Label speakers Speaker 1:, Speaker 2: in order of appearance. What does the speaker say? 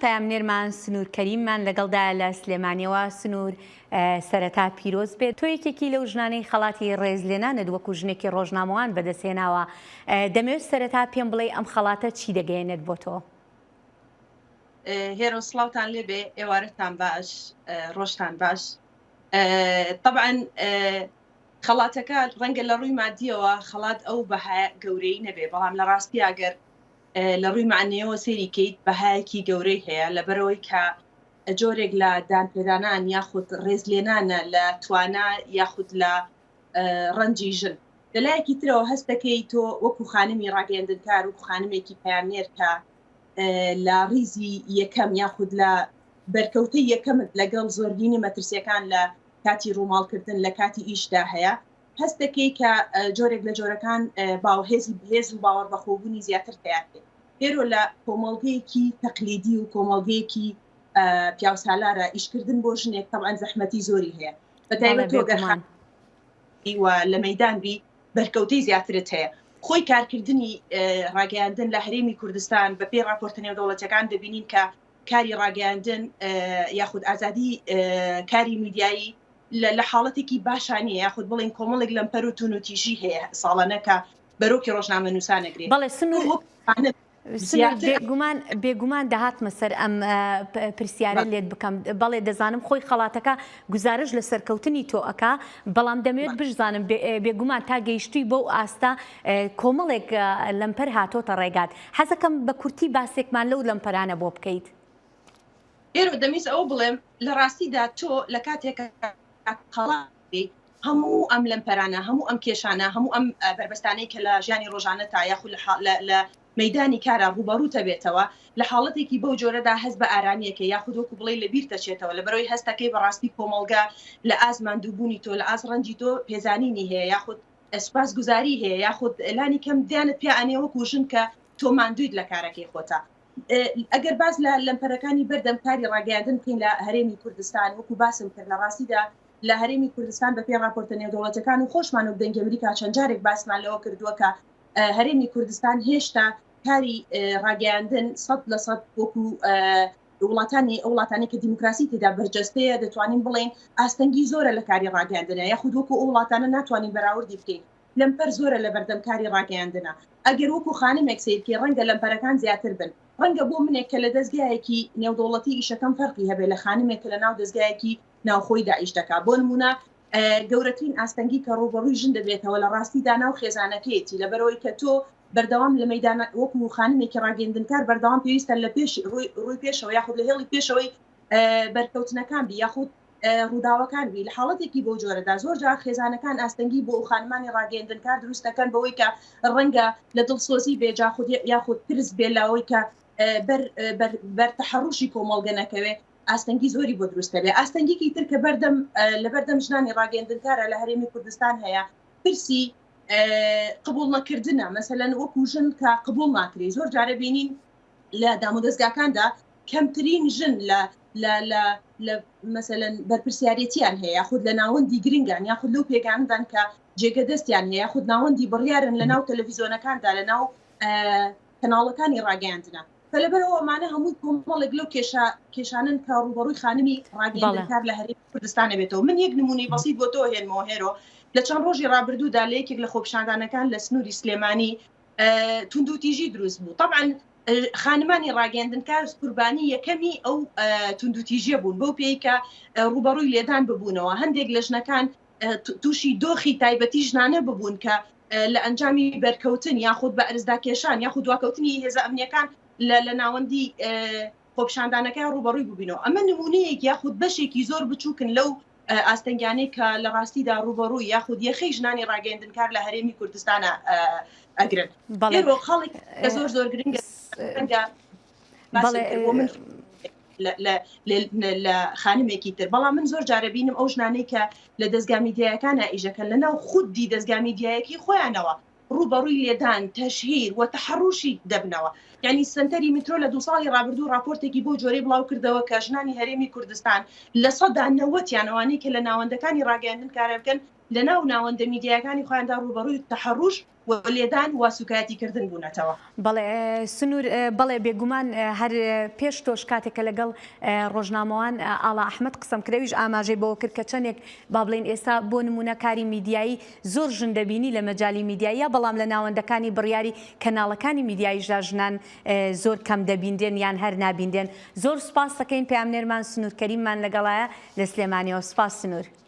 Speaker 1: پەیامنێرمان سنوور کەریممان لەگەڵدایە لە سلێمانیەوە. سنوور سەرەتا پیرۆز بێت، تۆ یەکێکی لەو ژنانەی خەڵاتی ڕێزلێنانت وەکو ژنێکی ڕۆژنامەوان بەدەستهێناوە، دەمەوێت سەرەتا پێم بڵێی ئەم خەڵاتە چی دەگەیەنێت بۆ تۆ؟
Speaker 2: هێرۆ سڵاوتان لێبێ، ئێوارەتان باش، ڕۆژتان باش. تەبعەن خەڵاتەکە ڕەنگە لە ڕووی مادیەوە خەڵات ئەو بەها گەورەی نەبێ، بەڵام لە ڕاستی ئەگەر لە ڕووی مەعنەیەوە سەیری کەیت بەهایەکی گەورەی هەیە، لەبەرئەوەی کە جۆرێک لە دانپێدانان یاخود ڕێزلێنانە لە توانا یاخود لە ڕەنجی ژن. لە لایەکی ترەوە هەست دەکەی تۆ وەکو خانمی ڕاگەیەندنکار، وەکو خانمێکی پەیامنێر کە لە ڕیزی یەکەم یاخود لە بەرکەوتەی یەکەمت لەگەڵ زۆرینی مەترسیەکان لە کاتی ڕووماڵکردن لە کاتی ئیشدا هەیە، هەست دەکەی کە جۆرێک لە جۆرەکان باوهێزی بەهێز و باوەڕ بەخۆبوونی زیاتر تیا بکەیت. ئێرۆ لە کۆمەڵگەیەکی تەقلیدی و کۆمەڵگەیەکی پیاوسالارە ئیشکردن بۆ ژنێک تەبعەن زەحمەتی زۆری هەیە، بە تایبەت تۆ گەر خانمی و لە مەیدان بی بەرکەوتەی زیاترت هەیە. خۆی کارکردنی ڕاگەیاندن لە هەرێمی کوردستان بە پێی ڕاپۆرتە نێودەوڵەتیەکان دەبینین کە کاری ڕاگەیاندن یاخود ئازادی کاری میدیایی لە حاڵەتێکی باشا نییە یاخود بڵێین کۆمەڵێک لەمپەر و توونوتیژی هەیە ساڵانە کە بەرۆکی ڕۆژنامەنووسان ئەگرێ.
Speaker 1: بەڵێ سنوور سنوور بێگومان بێگومان دەهاتمە سەر ئەم پرسیارە لێت بکەم بەڵێ دەزانم خۆی خەڵاتەکە گوزارش لە سەرکەوتنی تۆ ئەکا بەڵام دەمەوێت بشزانم بێگومان تا گەیشتووی بەو ئاستە کۆمەڵێک لەمپەر هاتۆتە ڕێگات حەزەکەم بە کورتی باسێکمان لەو لەمپەرانە بۆ بکەیت.
Speaker 2: ئێرۆ دەمویست ئەوە بڵێم لە ڕاستیدا تۆ لە کاتێکا خەڵات دەکەی هەموو ئەم لەمپەرانە، هەموو ئەم کێشانە، هەموو ئەم بەربەستانەی کە لە ژیانی ڕۆژانەتا یاخود لە مەیدانی کارا ڕووبەڕووت ئەبێتەوە، لە حاڵەتێکی بەو جۆرەدا هەست بە ئارامی ئەکەی یاخود وەکو بڵێی لە بیرت ئەچێتەوە لەبەرئەوەی هەست ئەکەی بەڕاستی کۆمەڵگە لە ئاست ماندووبوونی تۆ، لە ئاست ڕەنجی تۆ پێزانینی هەیە یاخود سوپاسگوزاری هەیە یاخود لانی کەم دیانت پیا ئەنێ وەکو ژن کە تۆ ماندوویت لە کارەکەی خۆتا. ئەگەر باس لە لەمپەرەکانی بەردەم کاری ڕاگەیاندن بکەین لە هەرێمی کوردستان، وەکو باسم کرد لە ڕاستیدا لە هەرێمی کوردستان بەپێی ڕاپۆرتە نێودەوڵەتیەکان و خۆشمان وەک دەنگی ئەمریکا چەند جارێک باسمان لەوە کردووە کە هەرێمی کوردستان هێشتا کاری ڕاگەیاندن 100% وەکو وڵاتانی ئەو وڵاتانی کە دیموکراسی تێدا بەرجەستەیە دەتوانین بڵێین ئاستەنگی زۆرە لە کاری ڕاگەیاندنە یاخود وەکو ئەو وڵاتانە ناتوانین بەراوردی بکەین لەمپەر زۆرە لە بەردەم کاری ڕاگەیاندنە ئەگەر وەکو خانمێک سەیر بکەی ڕەنگە لەمپەرەکان زیاتر بن ڕەنگە بۆ منێک کە لە دەزگایەکی نێودەوڵەتی ئیشەکەم فەرقی هەبێ لە خانمێک کە لە ناو دەزگایەکی ناوخۆیدا ئیش دەکا بۆ نمونە گەورەترین ئاستەنگی کە ڕووبەڕووی ژن دەبێتەوە لە ڕاستیدا ناو خێزانەکەیەتی لەبەرئەوەی کە تۆ بەردەوام لە مەیدانە وەکو خانمێکی ڕاگەیندنکار بەردەوام پێویستە لە پێش ڕووی ڕووی پێشەوە یاخود لە هێڵی پێشەوەی بەرکەوتنەکان بی یاخود ڕووداوەکان بی لە حاڵەتێکی بەو جۆرەدا زۆر جار خێزانەکان ئاستەنگی بۆ ئەو خانمانی ڕاگەیەندنکار دروست دەکەن بەوەی کە ڕەنگە لە دڵسۆزی بێ جاخود یاخود ترس بێ لەوەی کە بەر بەر بەر تەحەڕوشی کۆمەڵگە نەکەوێ ئاستەنگی زۆری بۆ دروست دەبێ ئاستەنگیکی تر کە بەردەم لەبەردەم ژنانی ڕاگەیەندنکارە لە هەرێمی کوردستان هەیە پرسی قبوڵ نەکردنە مەسەلەن وەکو ژن کە قبوڵ ناکرێ زۆر جارە بینین لە دامودەزگاکاندا کەمترین ژن لە لە لە لە مەسەلەن بەرپرسیارێتیان هەیە یاخود لە ناوەندی گرنگان یاخود لەو پێگانەدان کە جێگە دەستیان هەیە یاخود ناوەندی بڕیارن لە ناو تەلەڤیزیۆنەکاندا لە ناو کەناڵەکانی ڕاگەیاندنە فلەبەرەوە ئەمانە هەمووی کۆمەڵێک لەو کێشە کێشانن کە ڕووبەڕووی خانمی ڕاگەیاندنکار لە هەرێمی کوردستان بێتەوە من یەک نمونەی بەسیط بۆ تۆ هێنمەوە هێرۆ لە چەند ڕۆژی ڕابردوودا لە یەکێک لە خۆپیشاندانەکان لە سنووری سلێمانی توندوتیژی دروست بوو طبعا خانمانی ڕاگەیاندنکار قوربانی یەکەمی ئەو توندوتیژیە بوون بەو پێی کە ڕووبەڕووی لێدان ببوونەوە هەندێک لە ژنەکان تووشی دۆخی تایبەتی ژنانە ببوون کە لە ئەنجامی بەرکەوتن یاخود بە ئەرزداکێشان یاخود دواکەوتنی هێزە ئەمنیەکان لە ناوەندی خۆپیشاندانەکە ڕووبەڕووی ببینەوە ئەمە نمونەیەک یاخود بەشێکی زۆر بچووکن لەو ئاستەنگیانەی کە لە ڕاستیدا ڕووبەڕووی یاخود یەخەی ژنانی ڕاگەیەندنکار لە هەرێمی کوردستانە ئەگرن.
Speaker 1: بەڵێ.
Speaker 2: خاڵێک کە زۆر زۆر گرنگە ڕەنگە باسم کرد بۆ من لە خانمێکی تر بەڵام من زۆر جارە بینم ئەو ژنانەی کە لە دەزگا میدیایەکانە ئیشەکەن لە ناو خودی دەزگا میدیایەکی خۆیانەوە ڕووبەڕووی لێدان، تەشهیر، و تەحەڕوشی دەبنەوە. یانی سەنتەری میترۆ لە دوو ساڵی ڕابردوو ڕاپۆرتێکی بەو جۆرەی بڵاو کردەوە کە ژنانی هەرێمی کوردستان 90% یان ئەوانەی کە لە ناوەندەکانی ڕاگەیاندن کارەکەن لە ناو ناوەندە میدیایەکانی خۆیاندا ڕووبەڕووی تەحەڕوش و لێدان و سوکایەتی کردن بوونەتەوە.
Speaker 1: بەڵێ سنوور، بەڵێ بێگومان هەر پێش تۆش کاتێک کە لەگەڵ ڕۆژنامەوان ئاڵا ئەحمەد قسەم کرد ئەویش ئاماژەی بەوە کرد کە چەندێک با بڵێین ئێستا بۆ نموونە کاری میدیایی زۆر ژن دەبینی لە مەجالی میدیاییە بەڵام لە ناوەندەکانی بڕیاری کەناڵەکانی میدیاییشدا ژنان زۆر کەم دەبینرێن یان هەر نابینرێن. زۆر سوپاس دەکەین پەیامنێرمان سنوور کەریممان لەگەڵایە لە سلێمانیەوە سوپاس سنوور.